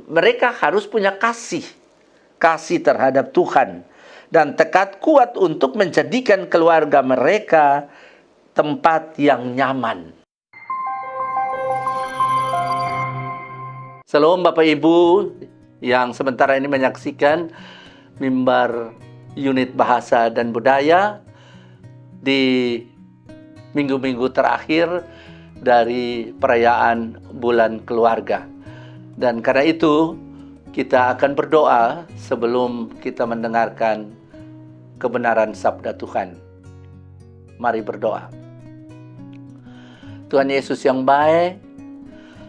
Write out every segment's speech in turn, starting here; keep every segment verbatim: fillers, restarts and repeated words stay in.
Mereka harus punya kasih, kasih terhadap Tuhan, dan tekad kuat untuk menjadikan keluarga mereka tempat yang nyaman. Shalom Bapak Ibu yang sementara ini menyaksikan mimbar unit bahasa dan budaya di minggu-minggu terakhir dari perayaan bulan keluarga. Dan karena itu, kita akan berdoa sebelum kita mendengarkan kebenaran sabda Tuhan. Mari berdoa. Tuhan Yesus yang bae,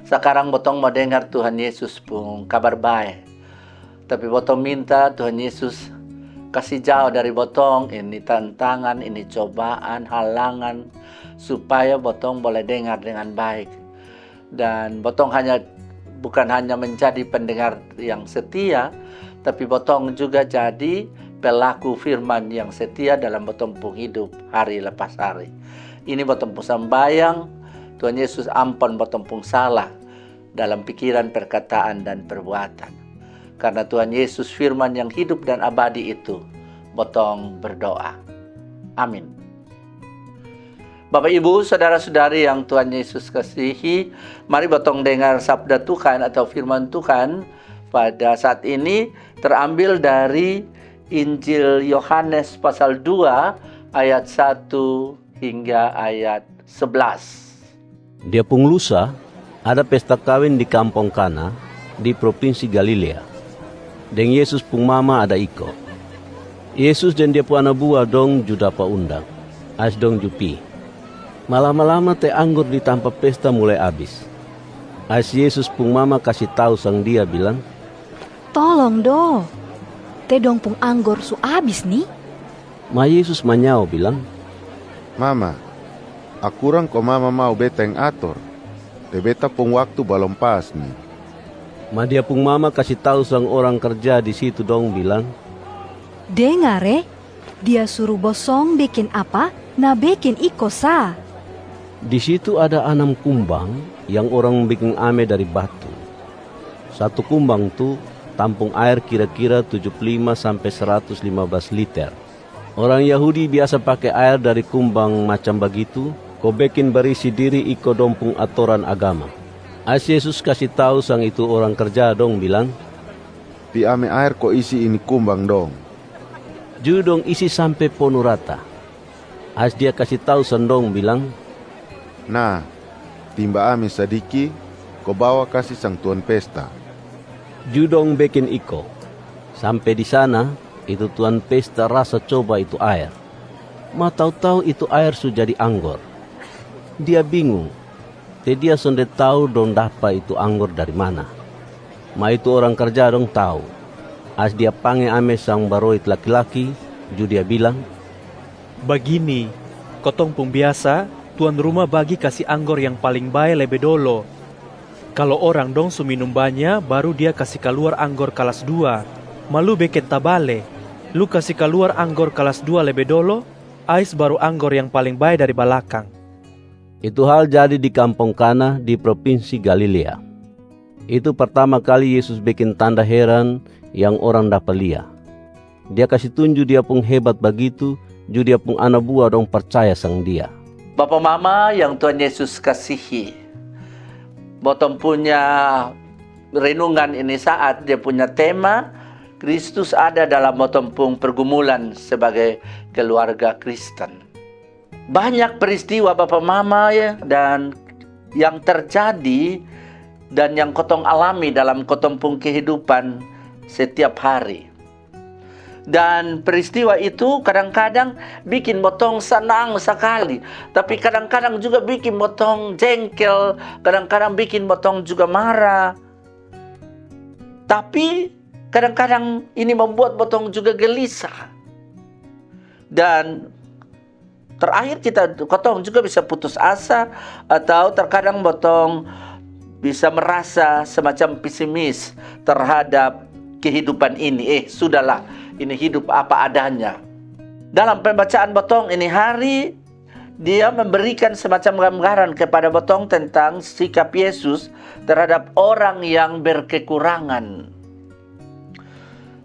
sakarang botong mau dengar Tuhan Yesus pung kabar bae. Tapi botong minta Tuhan Yesus kasi jao dari botong ini tantangan, ini cobaan, halangan, supaya botong boleh dengar dengan baik. Dan botong hanya, bukan hanya menjadi pendengar yang setia, tapi botong juga jadi pelaku firman yang setia dalam botong pung hidup hari lepas hari. Ini botong pung sambayang, Tuhan Yesus ampon botong pung salah dalam pikiran, perkataan, dan perbuatan. Karena Tuhan Yesus firman yang hidup dan abadi itu, botong berdoa. Amin. Bapak Ibu, saudara-saudari yang Tuhan Yesus kasihi, mari botong dengar sabda Tuhan atau firman Tuhan pada saat ini terambil dari Injil Yohanes pasal dua ayat satu hingga ayat sebelas. Dia pung lusa, ada pesta kawin di kampong Kana, di propinsi Galilea. Deng Yesus pung mama ada iko. Yesus deng dia pung ana bua dong ju dapa undang, ais dong ju pi. Malama-lama te anggor di tampa pesta mulai abis. Ais Yesus pung mama kasi tau sang dia bilang, "Tolong do, te dong pung anggor su abis ni." Ma Yesus manyao bilang, "Mama, akurang ko mama mau beta yang ator, te beta pung waktu balom pas ni." Ma dia pung mama kasi tau sang orang karja di situ dong bilang, "Dengar e, dia suru bosong bekin apa, na bekin iko sa." Di situ ada anam kumbang yang orang bekin ame dari batu. Satu kumbang tu tampung aer kira-kira tujuh puluh lima sampe seratus lima belas liter. Orang Yahudi biasa pake aer dari kumbang macam bagitu ko bekin barisi diri iko dong pung atoran agama. Ais Yesus kasi tau sang itu orang karja dong bilang, "Pi ame aer ko isi ini kumbang dong." Ju dong isi sampe ponu rata. Ais dia kasi tau sang dong bilang, "Na, timba ame sadiki ko bawa kasi sang tuan pesta." Ju dong bekin iko. Sampe di sana, itu tuan pesta rasa coba itu aer. Ma tau-tau itu aer su jadi anggor. Dia bingung, te dia sonde tau dong dapa itu anggor dari mana. Ma itu orang karja dong tau. Ais dia pange ame sang baroit laki-laki, ju dia bilang, "Bagini, kotong pung biasa, tuan ruma bagi kasi anggor yang paling bae lebe dolo. Kalo orang dong su minum banya, baru dia kasi kaluar anggor kalas dua. Ma lu bekin tabale. Lu kasi kaluar anggor kalas dua lebe dolo, ais baru anggor yang paling bae dari balakang." Itu hal jadi di kampong Kana di propinsi Galilea. Itu pertama kali Yesus bekin tanda heran yang orang dapa lia. Dia kasi tunju dia pung hebat bagitu, ju dia pung ana bua dong parcaya sang dia. Bapa mama yang Tuhan Yesus kasihi, botong punya renungan ini saat dia punya tema Kristus ada dalam botong pung pergumulan sebagai keluarga Kristen. Banyak peristiwa bapa mama ya, dan yang terjadi dan yang kotong alami dalam kotong pung kehidupan setiap hari. Dan peristiwa itu kadang-kadang bikin botong sanang sekali, tapi kadang-kadang juga bikin botong jengkel, kadang-kadang bikin botong juga marah. Tapi kadang-kadang ini membuat botong juga gelisah. Dan terakhir kita, kotong juga bisa putus asa, atau terkadang botong bisa merasa semacam pesimis terhadap kehidupan ini. Eh, sudahlah, ini hidup apa adanya. Dalam pembacaan botong ini hari, dia memberikan semacam gambaran kepada botong tentang sikap Yesus terhadap orang yang berkekurangan.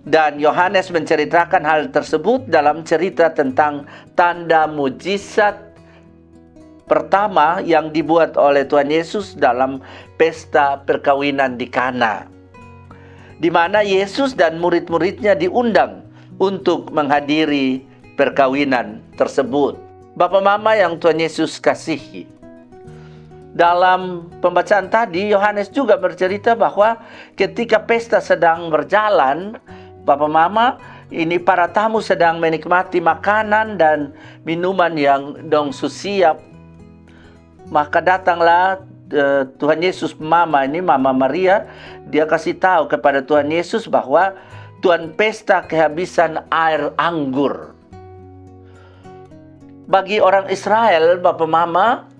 Dan Yohanes menceritakan hal tersebut dalam cerita tentang tanda mujizat pertama yang dibuat oleh Tuhan Yesus dalam pesta perkawinan di Kana, di mana Yesus dan murid-muridnya diundang untuk menghadiri perkawinan tersebut. Bapak Mama yang Tuhan Yesus kasihi, dalam pembacaan tadi, Yohanes juga bercerita bahwa ketika pesta sedang berjalan, Bapak Mama, ini para tamu sedang menikmati makanan dan minuman yang dong su siap. Maka datanglah eh, Tuhan Yesus mama ini, Mama Maria, dia kasih tahu kepada Tuhan Yesus bahwa tuan pesta kehabisan air anggur. Bagi orang Israel, Bapak Mama,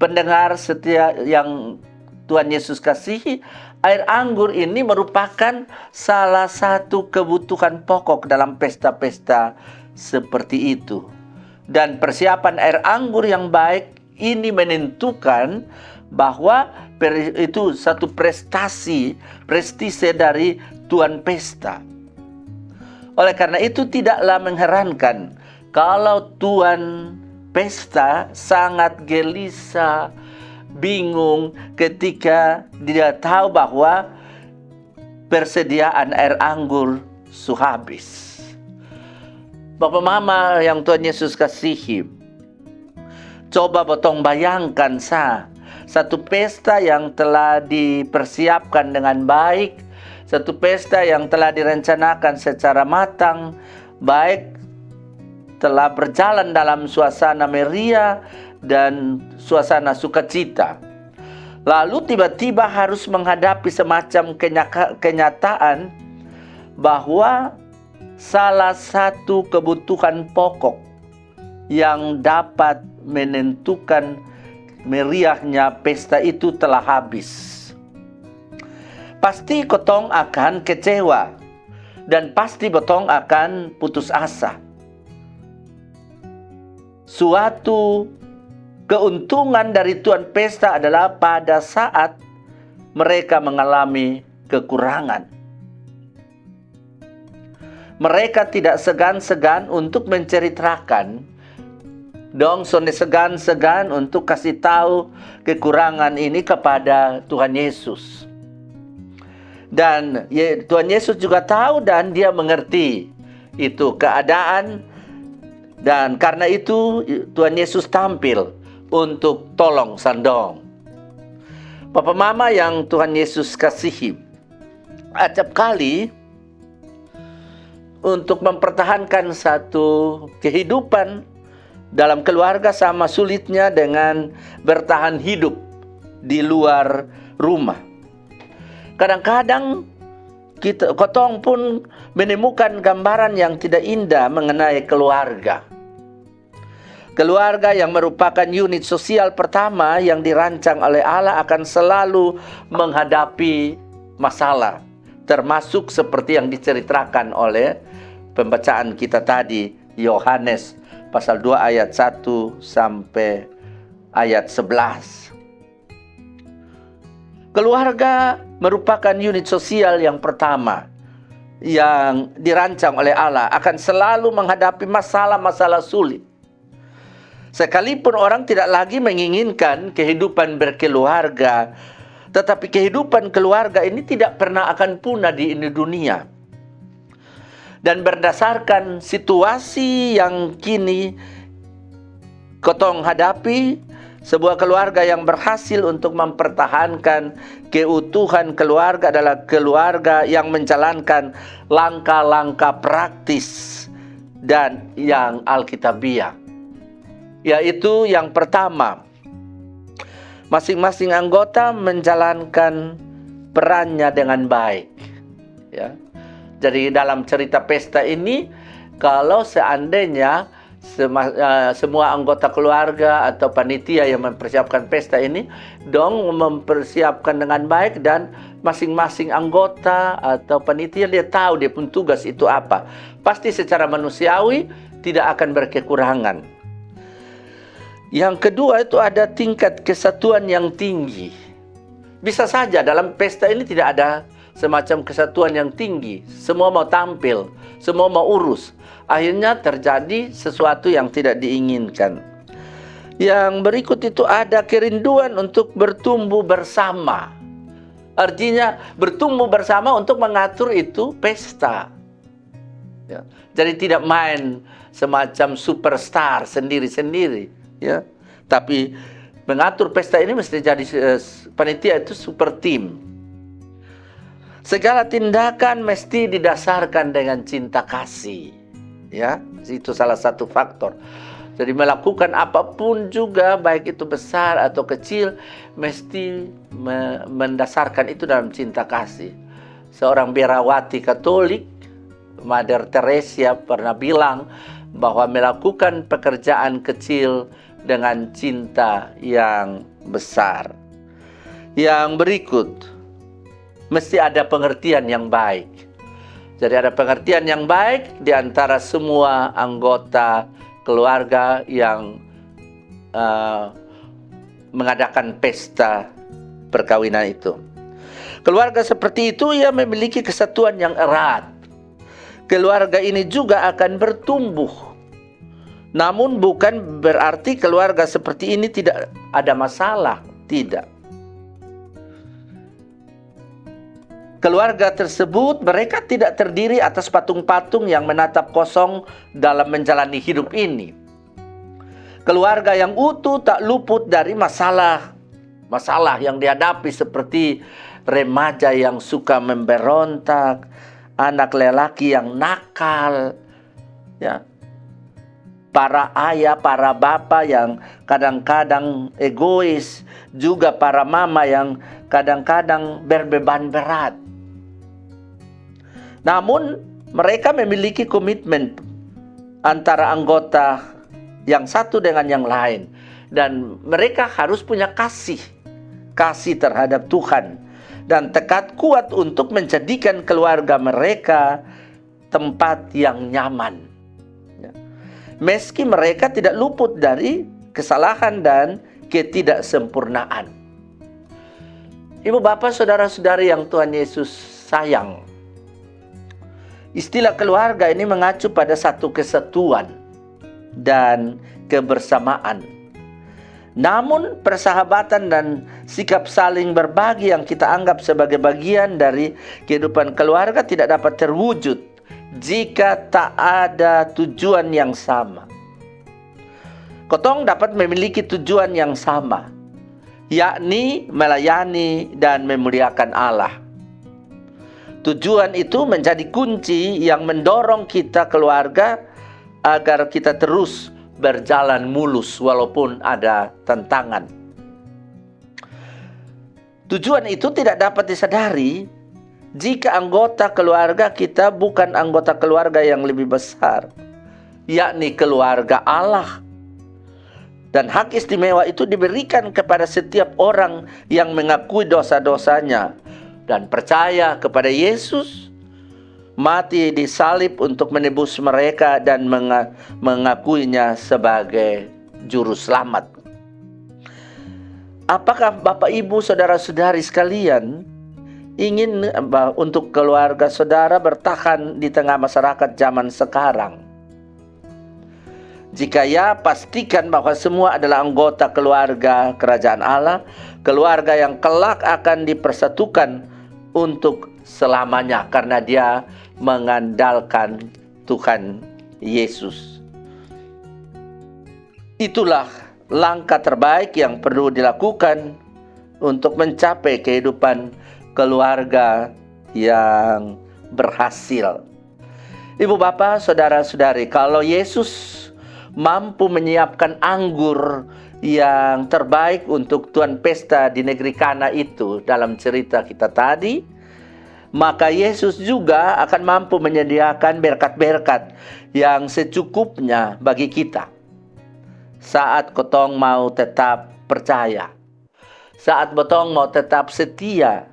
pendengar setia yang Tuhan Yesus kasihi, air anggur ini merupakan salah satu kebutuhan pokok dalam pesta-pesta seperti itu. Dan persiapan air anggur yang baik ini menentukan bahwa per- itu satu prestasi, prestise dari tuan pesta. Oleh karena itu, tidaklah mengherankan kalau tuan pesta sangat gelisah, bingung ketika dia tahu bahwa persediaan air anggur su habis. Bapak Mama yang Tuhan Yesus kasihi, coba botong bayangkan sa, satu pesta yang telah dipersiapkan dengan baik, satu pesta yang telah direncanakan secara matang, baik, telah berjalan dalam suasana meriah dan suasana sukacita. Lalu tiba-tiba harus menghadapi semacam kenyaka- kenyataan bahwa salah satu kebutuhan pokok yang dapat menentukan meriahnya pesta itu telah habis. Pasti kotong akan kecewa dan pasti botong akan putus asa. Suatu keuntungan dari tuan pesta adalah pada saat mereka mengalami kekurangan. Mereka tidak segan-segan untuk menceritakan, dong sonde segan-segan untuk kasih tahu kekurangan ini kepada Tuhan Yesus. Dan Ye- Tuhan Yesus juga tahu dan dia mengerti itu keadaan. Dan karena itu Tuhan Yesus tampil untuk tolong sang dong. Papa mama yang Tuhan Yesus kasihi, acap kali untuk mempertahankan satu kehidupan dalam keluarga sama sulitnya dengan bertahan hidup di luar rumah. Kadang-kadang kita, kotong pun menemukan gambaran yang tidak indah mengenai keluarga. Keluarga yang merupakan unit sosial pertama yang dirancang oleh Allah akan selalu menghadapi masalah, termasuk seperti yang diceritakan oleh pembacaan kita tadi, Yohanes pasal dua ayat satu sampai ayat sebelas. Keluarga merupakan unit sosial yang pertama yang dirancang oleh Allah akan selalu menghadapi masalah-masalah sulit. Sekalipun orang tidak lagi menginginkan kehidupan berkeluarga, tetapi kehidupan keluarga ini tidak pernah akan punah di ini dunia. Dan berdasarkan situasi yang kini kotong hadapi, sebuah keluarga yang berhasil untuk mempertahankan keutuhan keluarga adalah keluarga yang menjalankan langkah-langkah praktis dan yang alkitabiah. Yaitu yang pertama, masing-masing anggota menjalankan perannya dengan baik. Ya. Jadi dalam cerita pesta ini, kalau seandainya sema- eh, semua anggota keluarga atau panitia yang mempersiapkan pesta ini, dong mempersiapkan dengan baik dan masing-masing anggota atau panitia dia tahu dia pun tugas itu apa. Pasti secara manusiawi tidak akan berkekurangan. Yang kedua itu ada tingkat kesatuan yang tinggi. Bisa saja dalam pesta ini tidak ada semacam kesatuan yang tinggi. Semua mau tampil, semua mau urus. Akhirnya terjadi sesuatu yang tidak diinginkan. Yang berikut itu ada kerinduan untuk bertumbuh bersama. Artinya bertumbuh bersama untuk mengatur itu pesta. Ya. Jadi tidak main semacam superstar sendiri-sendiri, ya. Tapi mengatur pesta ini mesti jadi, eh, panitia itu super team. Segala tindakan mesti didasarkan dengan cinta kasih. Ya, itu salah satu faktor. Jadi melakukan apapun juga, baik itu besar atau kecil, mesti me- mendasarkan itu dalam cinta kasih. Seorang biarawati Katolik, Mother Teresa, pernah bilang bahwa melakukan pekerjaan kecil dengan cinta yang besar. Yang berikut, mesti ada pengertian yang baik. Jadi ada pengertian yang baik di antara semua anggota keluarga yang, eh, mengadakan pesta perkawinan itu. Keluarga seperti itu ia memiliki kesatuan yang erat. Keluarga ini juga akan bertumbuh. Namun bukan berarti keluarga seperti ini tidak ada masalah, tidak. Keluarga tersebut, mereka tidak terdiri atas patung-patung yang menatap kosong dalam menjalani hidup ini. Keluarga yang utuh tak luput dari masalah. Masalah yang dihadapi seperti remaja yang suka memberontak, anak lelaki yang nakal, ya. Para ayah, para bapa yang kadang-kadang egois, juga para mama yang kadang-kadang berbeban berat. Namun, mereka memiliki komitmen antara anggota yang satu dengan yang lain, dan mereka harus punya kasih, kasih terhadap Tuhan, dan tekad kuat untuk menjadikan keluarga mereka tempat yang nyaman. Ya. Meski mereka tidak luput dari kesalahan dan ketidaksempurnaan. Ibu, bapak, saudara-saudari yang Tuhan Yesus sayang, istilah keluarga ini mengacu pada satu kesatuan dan kebersamaan. Namun, persahabatan dan sikap saling berbagi yang kita anggap sebagai bagian dari kehidupan keluarga tidak dapat terwujud jika tak ada tujuan yang sama. Kotong dapat memiliki tujuan yang sama, yakni melayani dan memuliakan Allah. Tujuan itu menjadi kunci yang mendorong kita keluarga agar kita terus berjalan mulus walaupun ada tantangan. Tujuan itu tidak dapat disadari jika anggota keluarga kita bukan anggota keluarga yang lebih besar, yakni keluarga Allah. Dan hak istimewa itu diberikan kepada setiap orang yang mengakui dosa-dosanya dan percaya kepada Yesus, mati di salib untuk menebus mereka dan menga- mengakuinya sebagai juru selamat. Apakah Bapak, Ibu, saudara-saudari sekalian ingin, eh, untuk keluarga saudara bertahan di tengah masyarakat zaman sekarang? Jika ya, pastikan bahwa semua adalah anggota keluarga kerajaan Allah, keluarga yang kelak akan dipersatukan untuk selamanya karena dia mengandalkan Tuhan Yesus. Itulah langkah terbaik yang perlu dilakukan untuk mencapai kehidupan keluarga yang berhasil. Ibu, bapak, saudara-saudari, kalau Yesus mampu menyiapkan anggur yang terbaik untuk tuan pesta di negeri Kana itu dalam cerita kita tadi, maka Yesus juga akan mampu menyediakan berkat-berkat yang secukupnya bagi kita saat kotong mau tetap percaya, saat botong mau tetap setia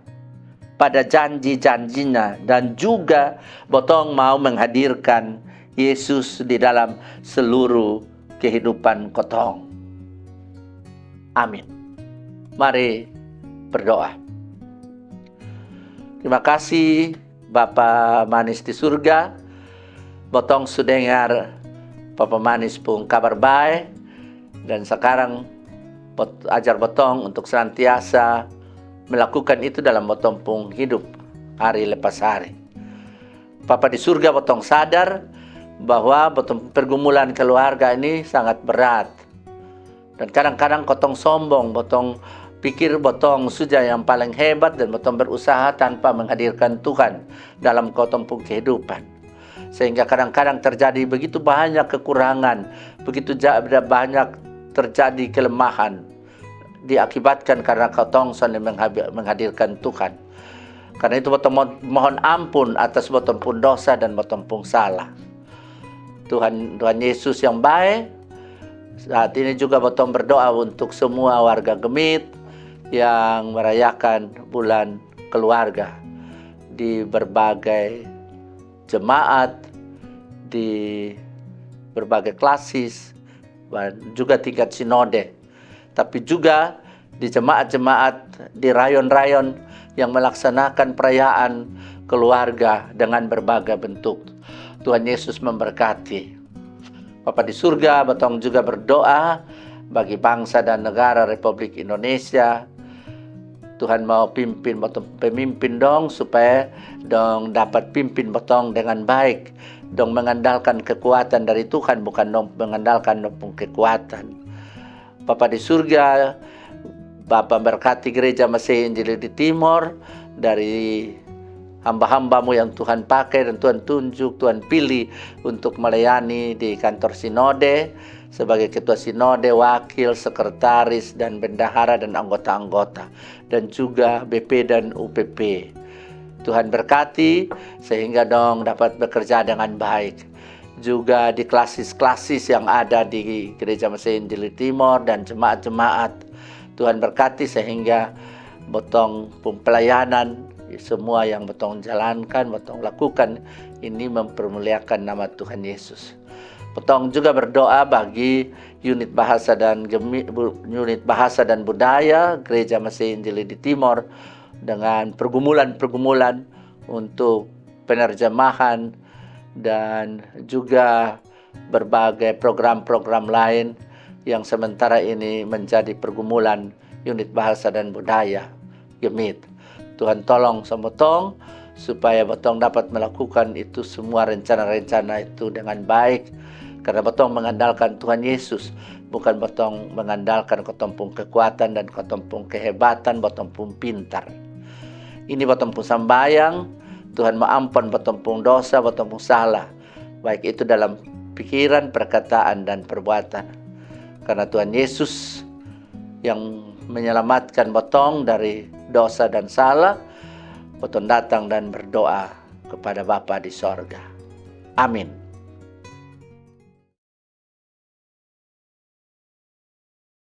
pada janji-janjinya, dan juga botong mau menghadirkan Yesus di dalam seluruh kehidupan kotong. Amin. Mari berdoa. Terima kasih Bapa manis di surga, botong su dengar Papa manis pung kabar bae, dan sekarang bot, ajar botong untuk senantiasa melakukan itu dalam botong pung hidup hari lepas hari. Papa di surga, botong sadar bahwa botong pergumulan keluarga ini sangat berat. Dan kadang-kadang kotong sombong, botong pikir botong suja yang paling hebat dan botong berusaha tanpa menghadirkan Tuhan dalam kotong pung kehidupan. Sehingga kadang-kadang terjadi begitu banyak kekurangan, begitu ja, banyak terjadi kelemahan diakibatkan karena kotong sonde menghabi, menghadirkan Tuhan. Karena itu botong mohon, mohon ampun atas botong pung dosa dan botong pung salah. Tuhan, Tuhan Yesus yang bae, saat ini juga botong berdoa untuk semua warga Gemit yang merayakan bulan keluarga di berbagai jemaat, di berbagai klasis, dan juga tingkat sinode, tapi juga di jemaat-jemaat di rayon-rayon yang melaksanakan perayaan keluarga dengan berbagai bentuk. Tuhan Yesus memberkati. Bapa di surga, botong juga berdoa bagi bangsa dan negara Republik Indonesia. Tuhan mau pimpin botong pemimpin dong supaya dong dapat pimpin botong dengan baik. Dong mengandalkan kekuatan dari Tuhan, bukan dong mengandalkan dong pung kekuatan. Bapa di surga, Bapa berkati Gereja Masehi Injili di Timor dari hamba-hambamu yang Tuhan pakai dan Tuhan tunjuk, Tuhan pilih untuk melayani di kantor sinode sebagai ketua sinode, wakil, sekretaris, dan bendahara dan anggota-anggota, dan juga B P dan U P P. Tuhan berkati sehingga dong dapat bekerja dengan baik. Juga di klasis-klasis yang ada di Gereja Masehi Injili Timor dan jemaat-jemaat. Tuhan berkati sehingga botong pung pelayanan, semua yang botong jalankan, botong lakukan, ini mempermuliakan nama Tuhan Yesus. Botong juga berdoa bagi unit bahasa dan gemi, bu, unit bahasa dan budaya Gereja Masehi Injili di Timor dengan pergumulan-pergumulan untuk penerjemahan dan juga berbagai program-program lain yang sementara ini menjadi pergumulan unit bahasa dan budaya Gemit. Tuhan tolong sama botong supaya botong dapat melakukan itu semua rencana-rencana itu dengan baik. Karena botong mengandalkan Tuhan Yesus, bukan botong mengandalkan kotong pung kekuatan dan kotong pung kehebatan, botong pung pintar. Ini botong pung sambayang, Tuhan mau ampun botong pung dosa, botong pung salah, baik itu dalam pikiran, perkataan, dan perbuatan. Karena Tuhan Yesus yang menyelamatkan botong dari dosa dan salah, botong datang dan berdoa kepada Bapa di sorga. Amin.